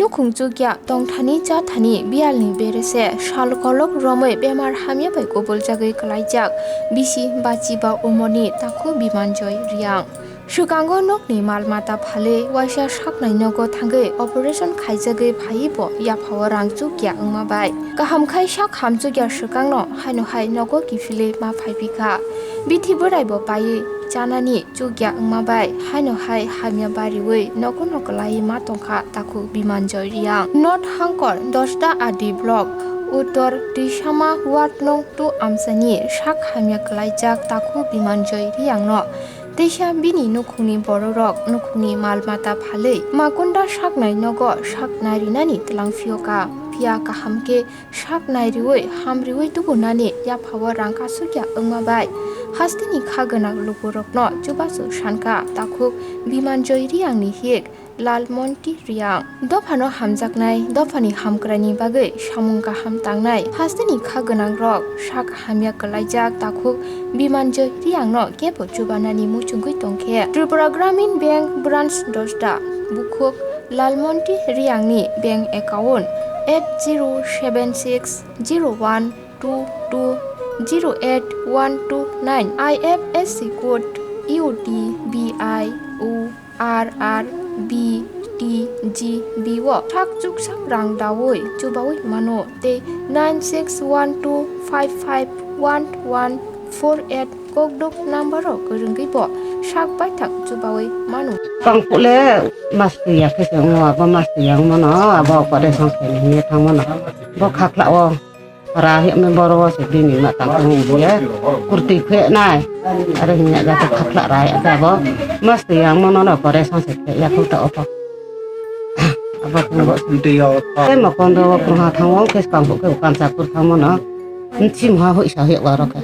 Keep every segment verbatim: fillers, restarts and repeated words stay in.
Nukhung chukya tongthani chathani biyalni berese sal kolok romwi bemar hamya bai kubuljagwi kwlaijak bisi bachiba umorni takhu Bimanjoi Riang. Swkango nokni mal mata phalwi waisa saknai nogo thangwi operation khaijagwi phaiwi bo yaphao rang chukya wngma bai. Kaham khai sak hamchukya swkangno haino hai nogo kiphilwi ma phaiphikha. Bithi bwraibo paiwi chanani chukya wngma bai haino hai hamya bariwi nogono kwlaiwi ma tongkha takhu Bimanjoi Riang. North Hangkor Dosda R D Block, Uttor Tisama Ward nung two amchaini sak hamya kwlaijak takhu Bimanjoi Riangno teisa bini nukhungni bororok nukhungni mal mata phalwi makunda saknai nogo sak nairinani twlang phiyokha. Phiya kaham khe sak nairiwi hamriwi tubunani yaphao rang kasukya wngma bai hasteni kha gwnang lukurokno chubachu sankha takhuk Bimanjoi Riangni hik Lalmonti Riang. Dophano hamjaknai, dophani hamkraini bagwi samung kaham tangnai hasteni kha gwnangrok sak hamya kwlaijak takhuk Bimanjoi Riangno kebo chubanani muchungwi tongkhe Tripura Gramin Bank Branch Dosda bukhuk Lalmonti Riangni bank account eight zero seven six zero one two two zero eight one two nine, I F S C code U T B I O R R B T G B o sak chuksak rang dawi chubawi mano tei nine six one two five five one one four eight kokdok number o kwrwngwi bo sak baithang chubawi mano. Tongphuk le mas twi ya khe se wngo, abo mas twi ya wngmano, abo operation khaini hinwi thangmano. Bo khakhla o ra himwi boro o se bini ma tang tong ya kurti khe nai. Are hinya ja khe khakhla ra ya abo mas twi ya wngmano operation se khe ya khulta opo. Abo tong bo tei mo kondo o kwrwngha thango khe tongphuk khe kansa kur thangmano. Nchim ha hoisa he waro khe.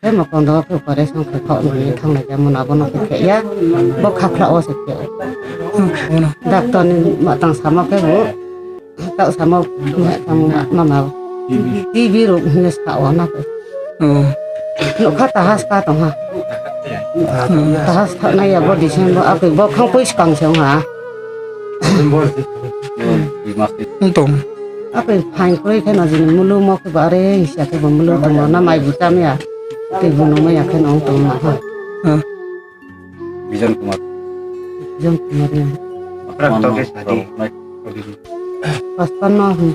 Tei mo kondo khe operation khe kok nini thang lai jamo na bono khe khe ya. Bo khakhla o se khe. Doctor ni ma tang samo khe bo. Tao samo ma tang ma ma. T B rok hine sa o na khe. Nokha tahas ka tong ha. Tahas tha na ya bo December a khe bo khang pui skang se ha. Ntong. Ape phain kroi khe no jini mulu mo khe bare hingsia khe bo mulu tongma na mai bo chamya. Tei bo nungma ya khe no tongma ha. Bijan Kumar. Bijan Kumar ya. Paspano hin.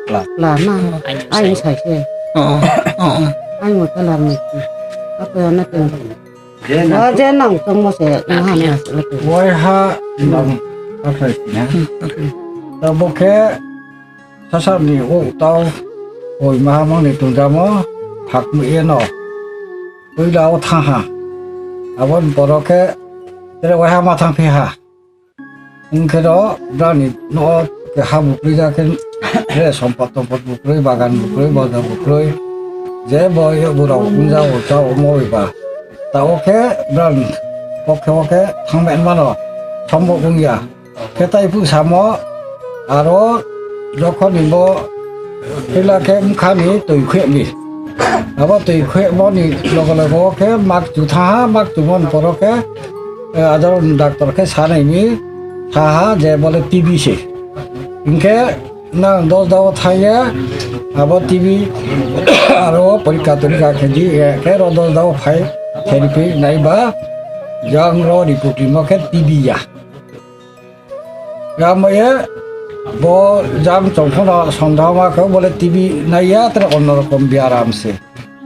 La na. Ai sai se. Ai mo kalar mo. Ape ana teng. Wa je nang tongmo se nahani aswk. Waiha nang akhai sina. Tabuk khe sasakni o tau koi mahamangni tunjamo phakmui eno. Puila o thangha. Aboni borok khe tere waiha ma thangphi ha. Hwnkhe ro brani no ke ha bukrui ja khe re sompat tompat bukrui, bagan bukrui, boda bukrui, je bo yo burao wngja o cha o moi ba. Ta o khe bran o khe o khe thangbe mano sombo wngya. Khe tai phu samo aro jokhon ni bo hila khe mkhani twi khwe ni. Abo twi khwe moni logo logo o khe mak chu tha ha, mak chu mon poro khe Eh, ajar doctor khe sanai ni thaha je bole T B se. Hinkhe nang dos dao thaiya, abo T B aro porikka torikka khe di, eh, khe ro dos dao phai, khe ri phai nai ba, jang ro report rimo khe T B ya. Gamaye bo jang chongphono sondaha ma khe bole T B naiya, tere onno rokom biaram se.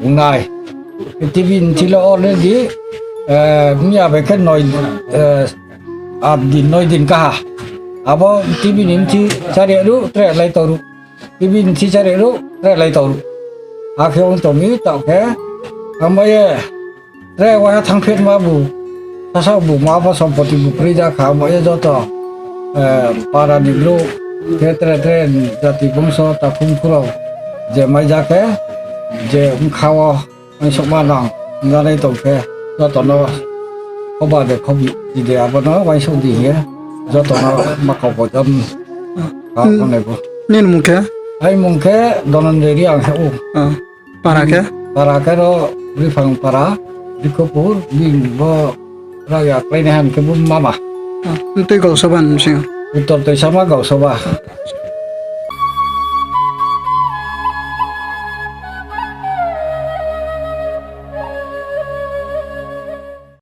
Wngnai. T B ni thilo already, eh, miya bai khe noi, eh, aat din, noi din kaha. Abo T B ni mthi chari ru, tre lai toru. T B ni mthi chari ru, tre lai toru. Akhe wng tongwi tokhe, hambaye, tre waha thang phet ma bu. Sasa bu ma ba sompoti bu pri da kha, hambaye joto, eh, para ni bru, khe tre tre jati bongso takhum khurok, je mai ja khe, je wng kha o. Uansukma nang wngjanai tongkhe jotono koba de khobi de abono uansuk di hiye jotono makau pojon ka Hmm. Phone bo. Nini mung khe? Ai mung khe Dhananjay Reang khe o. Ah. Para khe? Para khe ro Rifang para, Rikhopur, bini bo raya klaini han khe bo mama. Tei Gausoba ni bisingo. Uttor Toisaba Gausoba.